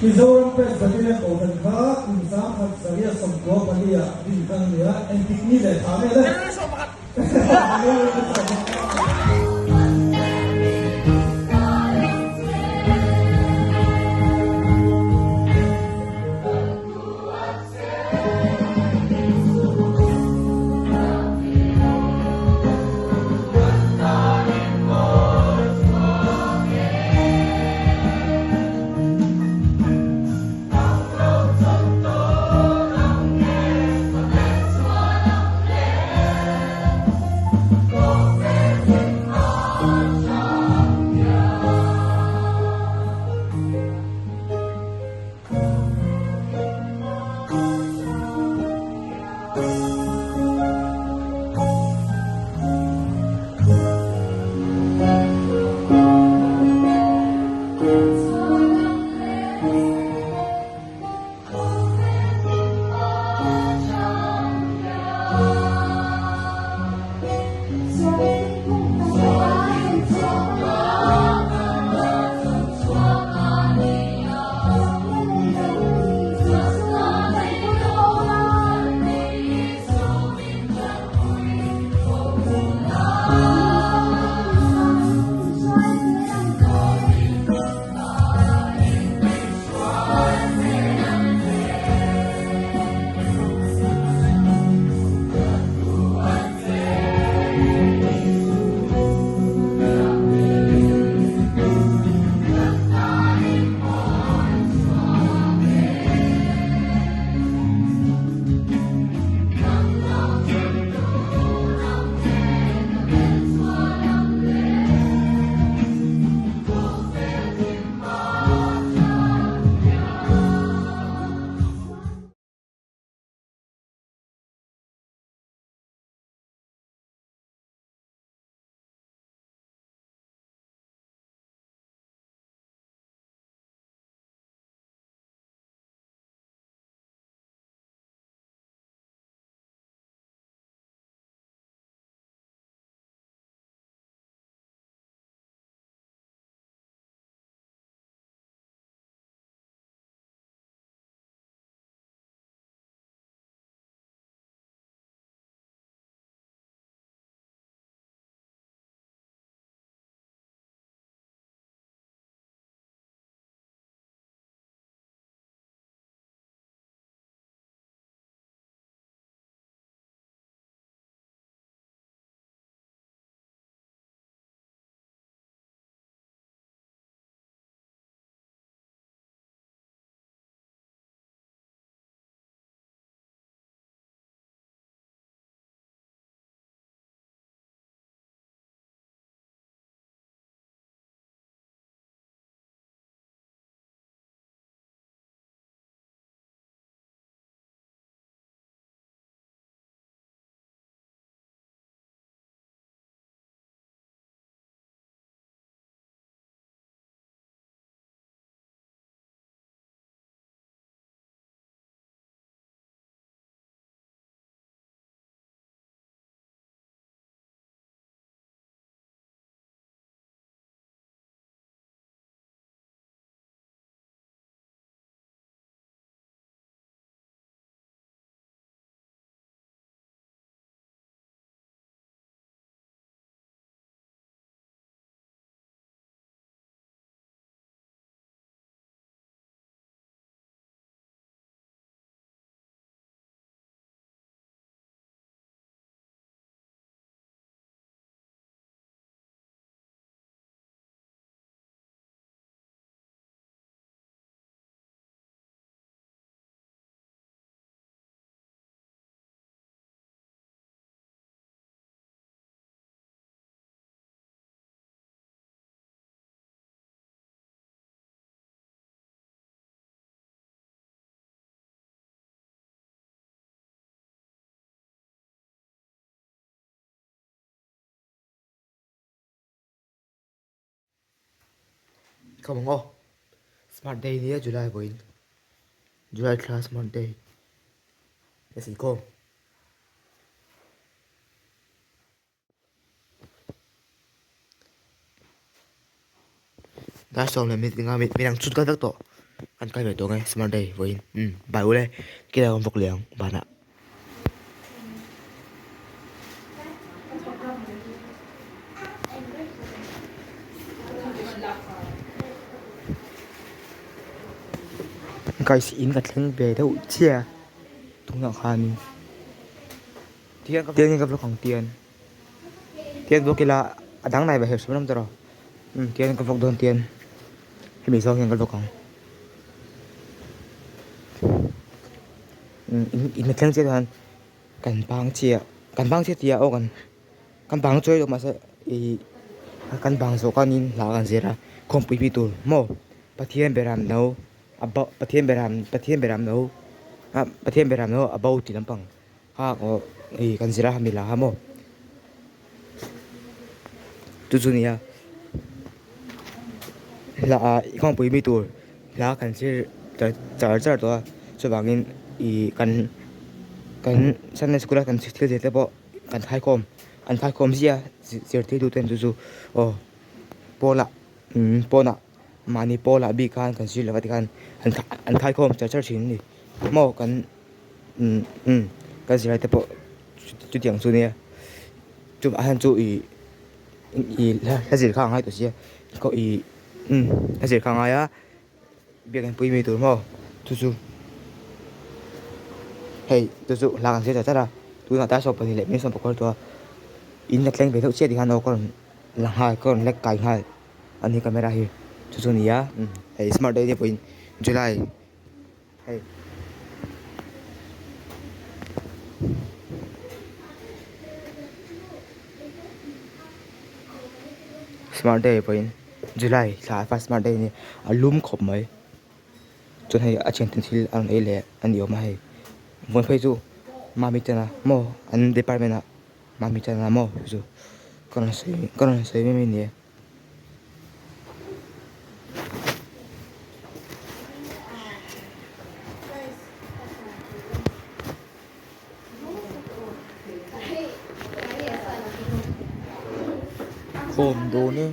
Mizoram Presbyterian Kohhran kha kum 1994 ah din kha a ni a, engtik ni leh thla nge le? Come on aw smart day nia July vawiin July thla smart day a inkhawm. Dar sawm leh minute nga midang chhut kal vek tawh. Kan kal ve tawh ang e smart day vawiin umm bye ule kila awm bawk leh ang banah. Guys in ka thleng ve deuh chiah a tunah khanin tian in ka vlog ang tian tian vlog ila a dang nai ve heuh hrim tawh umm tian ka vlog dawn tian hemi zawng hian ka vlog ang umm in thleng chiah chuan kan bang chiah kan bang chiah tih ah aw kan kan bang chuai lo mahse ih kan bang zawh khanin hla kan zir a khawmpui mi tur maw Pathian beram no a bo Pathian beram Pathian beram no ah Pathian beram no a bo tih lampang kha aw ih kan zir a hemi hla kha maw chu chu nia hla ah khawmpui mi tur hla kan zir char char tawh a chuvangin ih kan kan sunday school a kan thil zir te pawh kan thlaikhawm an thlaikhawm ziah a zirtirtu ten chu chu aw pawnah umm pawnah mahni pawlah bik khan kan zir lova tikhan an an thlaikhawm char char thin a ni maw kan umm umm kan zirlai te pawh chutiang chu nia chuvah hian chu ih ih hla zir kha a ngai tawh sia ih umm hla zir kha a ngai a. Biakinn pui mi tur maw chu chu hei chu chu hla kan zir ta char a tunah tar 12 leh minute 14 tawh a in la thleng ve deuh chiah tikhan aw ka rawn la nghal ka rawn lek kai nghal a ni camera hi chu chu a ni a hei smart day te pawhin July hei. Smart day pawhin July thla a first smart day a ni a lum khawp mai chuan hei a thian ten thil a rawn ei leh a ni awm a hei vawn phei chu mami chana maw an department ah mami chana maw chu ka rawn sawi ka rawn sawi mai mai a ni e. Khawm dawn e.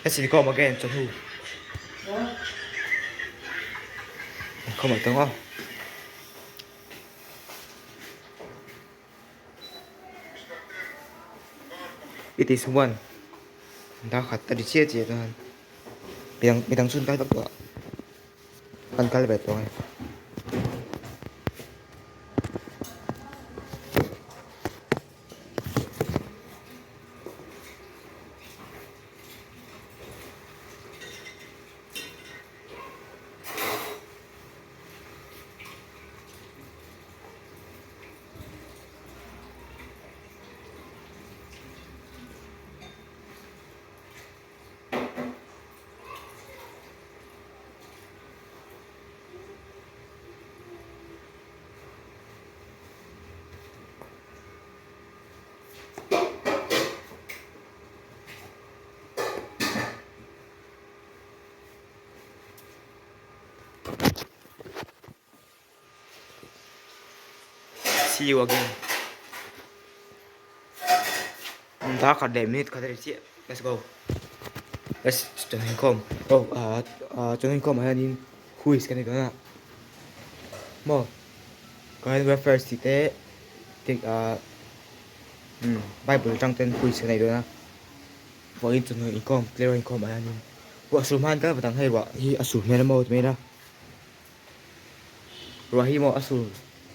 Let's inkhawm again chawhnu inkhawm a tawng a. It is one dar khat a ri chiah chiah chuan midang midang chu an kal vak tawh a an kal ve tawh a ni. See you again. Dar khat leh minute khat a ri chiah. Let's go. Let's chawhnu inkhawm. Oh ah ah chawhnu inkhawm ah hianin quiz kan nei dawn a. Maw current affairs tih te tik ah umm bible atang ten quiz kan nei dawn a. Vawiin chawhnu inkhawm clear inkhawm ah hianin ruah sur hman kal vat ang hei ruah hi a sur hmel a maw ti mai ila. Ruah hi maw a sur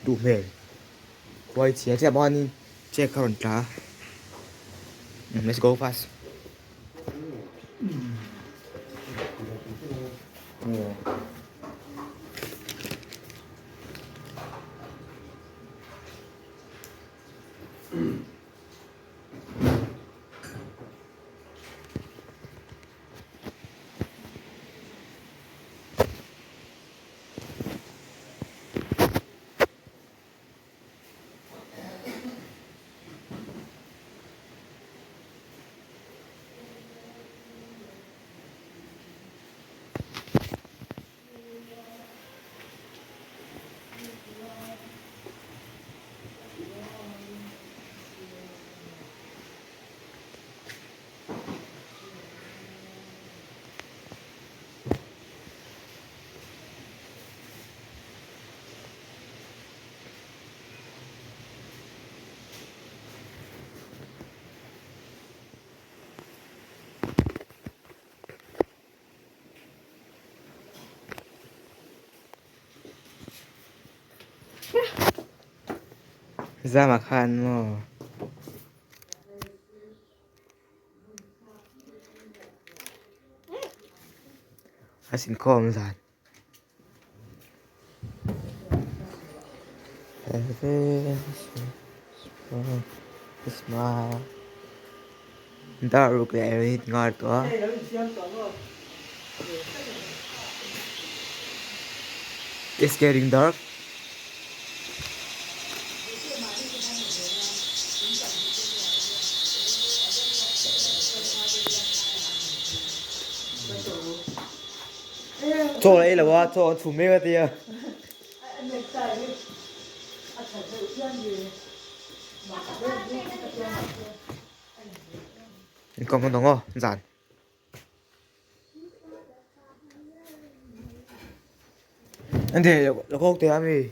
duh hmel huai chhia chiah bawk a ni check kha a rawn tla a let's go fast. Zama khan maw. A sin khawm zan. Dar ruk leh rit ngar tawh a. It's getting dark. Chaw la ei lo a, chaw an chhum mek a tia. Inkhawm hawn ang aw, zan. Anh thề là không thể làm gì.